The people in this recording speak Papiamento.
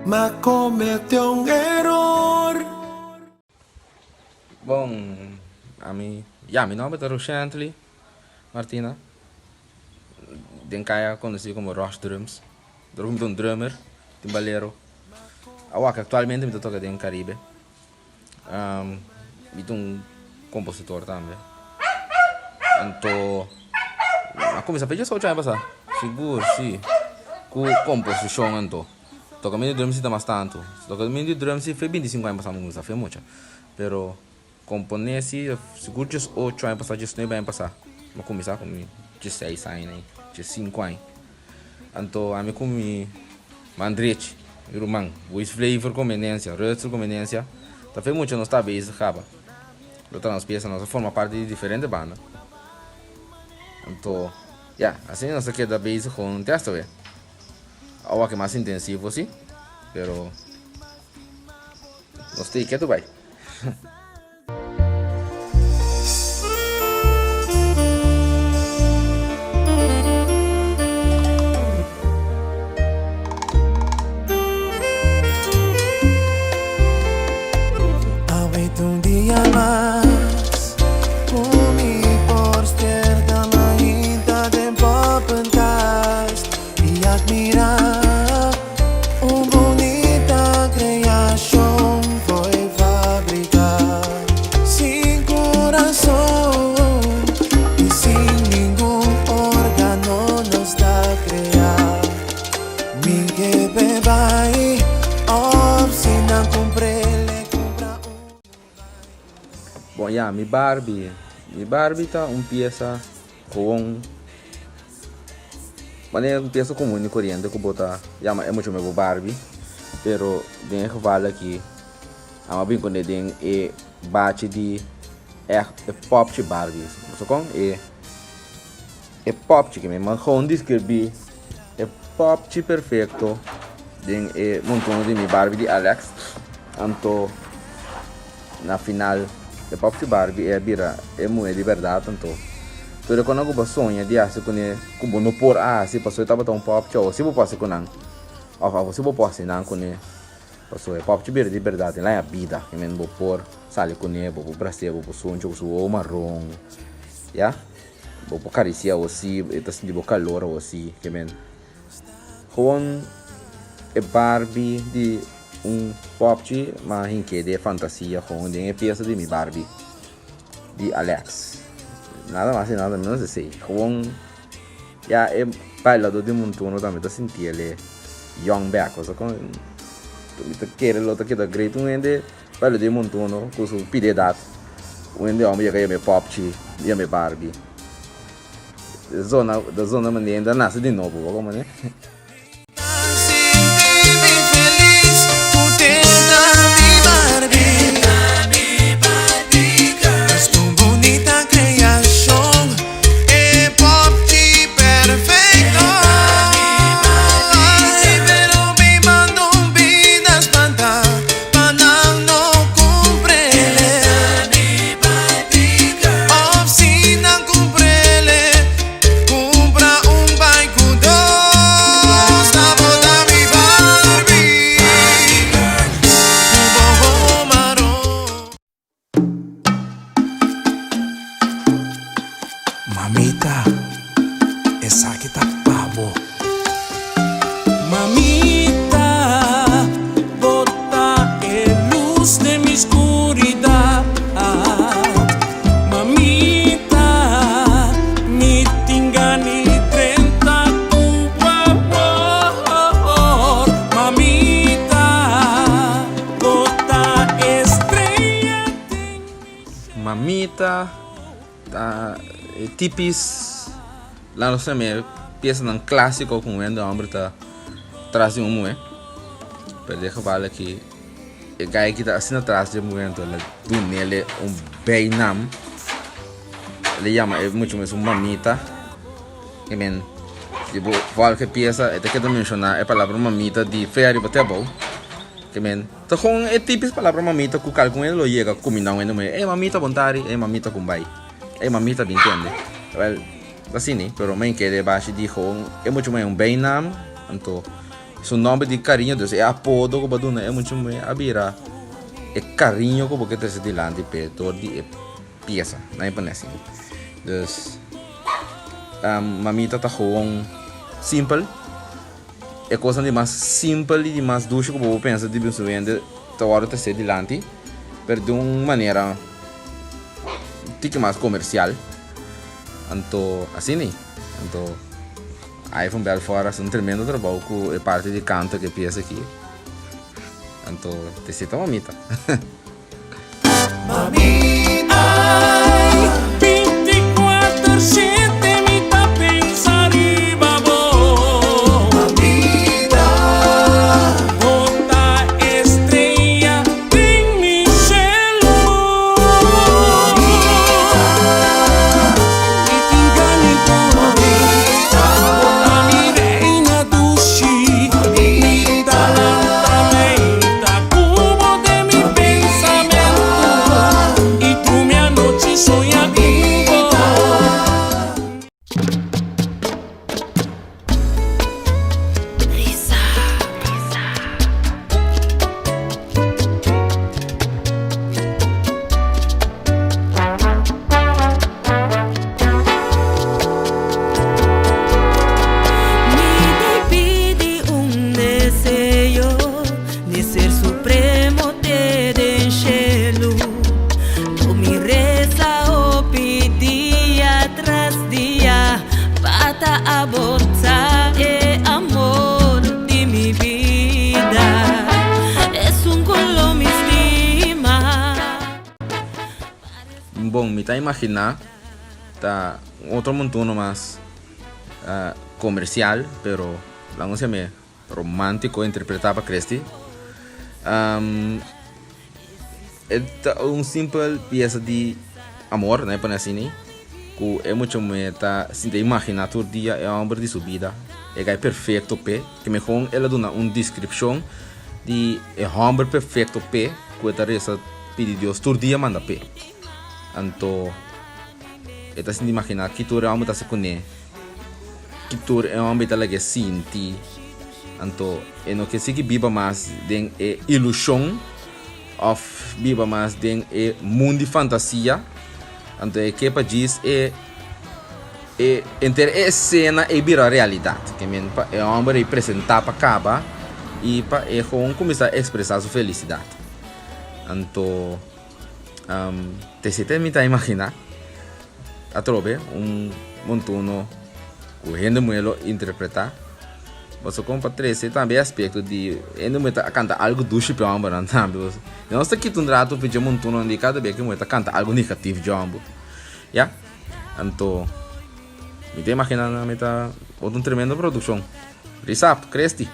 M'a comete un eror. Bon, ami, ya, mi nomber ta Roshantley Martina. Den kaya konosí komo Rosh Drums. Dor ku mi ta un drummer, timbalero. Awor aktualmente mi ta toka den Karibe. Mi ta un kompositor tambe. Anto a kuminsá fecha ocho aña pasá, sigur si, ku komposishon anto. Tokamentu di drum si ta mas tantu. Tokamentu di drum si fe binti sinku aña pasá mi kuminsá, fe mucha. Pero komponé si sigur djes ocho aña pasá, djes nuebe aña pasá mi a kuminsá ku mi djesseis aña, djessinku aña. Anto ami ku mi man drechi, mi ruman, Luis Flavor Comenencia, Rudsel Comenencia, ta fe mucha nos ta bezig kaba. Lo ta nos pieza, nos a forma parti di diferente banda. Anto, ya, asina nos a keda bezig con te hasta awe. Awa ke mas intensivo si, pero nos ta ketu bai. Bon ya, mi Barbie. Mi Barbie ta un piesa con manera un piesa comun y coriente cu bo ta yama e mucha me bo Barbie, pero den e geval aki amo a bin cune den e bachi di echt e popchi Barbie. Bo sa con? E e popchi ke mi a gewoon describi e popchi perfecto den e montono di mi Barbie di Alex. Anto na final e popchi Barbie e a bira e muhe di berdad. Anto tur e kona ku bo a soña di hasi kuné ku bo no por a hasi pasobra e tabata un popchi awo si bo por hasi ku nan òf awo si bo por hasi nan kuné pasobra e popchi bira di berdad el haña bida. Bo por sali kuné, bo por bras'é, bo por suncha ku su wowo maron, ya. Bo por karisiá awosí, e ta sinti bo kalor awosí, ke men. Gewoon e Barbie di un popchi, ma hink'é den e fantasia gewoon den e piesa di mi Barbie di Alex. Nada mas i nada menos esei. Gewoon ya e bailadó di montuno tambe ta sinti el e young bek, osea kon mi ta kere lo ta keda great un hende. Pelo di montuno ku su pidi edat, un hende homber yega yama e popchi, yama e Barbie. E zona, e zona manera hende a nase di nobo, bo komprende? Mamita, esaki ta pa bo. Mamita, bo ta e lus den mi skuridat. Mamita, mi tin gana di drenta ku bo amor. Mamita, bo ta e strea den mi shelu. Mamita. Ta e tipis la nos ta mira piesanan clásico cu un hende homber ta tras di un muhe pero den geval aki e guy aki ta asina tras di e muhe anto el a dunele un bijnaam el a yama e mucha mes un mamita i men si bo volg e piesa e ta keda menciona e palabra mamita di fe ariba te abou ke men Ta kon e tipis palabra mamita ku kalkun hende lo yega kuminda un hende muhé, Ey mamita bon tari, ey mamita kumbai, ey mamita bin tende. Wèl, Asina, pero men kere bashi di gewoon e mucha muhé un bijnaam, anto su nomber di cariño, dus e apodo ku bo a duna e mucha muhé a bira e cariño ku bo ke trese dilanti p'e dor di e piesa, nan e pone asina. Dus mamita ta gewoon simpel, e kosnan di mas simpel i di mas dushi ku bo por pensa di bin su hende ta wòrdu trese dilanti, pero di un manera tiki mas komersial. Anto asina ei. Anto Ivan Belfort a hasi un tremendo trabou ku e parti di kanto ku e piesa aki. Anto te sita mamita. Bon, mi ta imaginá ta un otro montono mas komersial, pero laga nos yam'é romántico interpretá pa Christy. E ta un simpel piesa di amor, nan e pone asina, ku e mucha muhé ta sinta imaginá tur dia e hòmber di su bida, e gai perfekto p'e, ke mehon el a duna un deskripshon di e hòmber perfekto p'e ku e ta resa pidi Dios tur dia manda p'e. Anto e ta sinta imaginá ki tur e hòmber ta hasi kuné, ki tur e hòmber ta lag'é sinti, anto e no ke sigui biba mas den e ilushon. Of biba mas den e mun di fantasia. Anto e ke pa djis e e enter e esena ei bira realidat. Ke men pa e homber ei presenta pa kaba i pa e gewoon kuminsá ekspresá su felisidat. Anto te esei mi ta imaginá atrobe un montuno ku hende muhé lo interpretá. Boso kon pa trese tambe e aspekto di hende muhé ta kanta algu dushi pa e hòmbernan tambe. Boso nos ta kita un rato pa dje montonnan di kada bes ku e muhé ta kanta algu negativo dje hòmber. Ya. Anto mi ta imaginá nan mi ta bota un tremendo produkshon. Risap, Christy.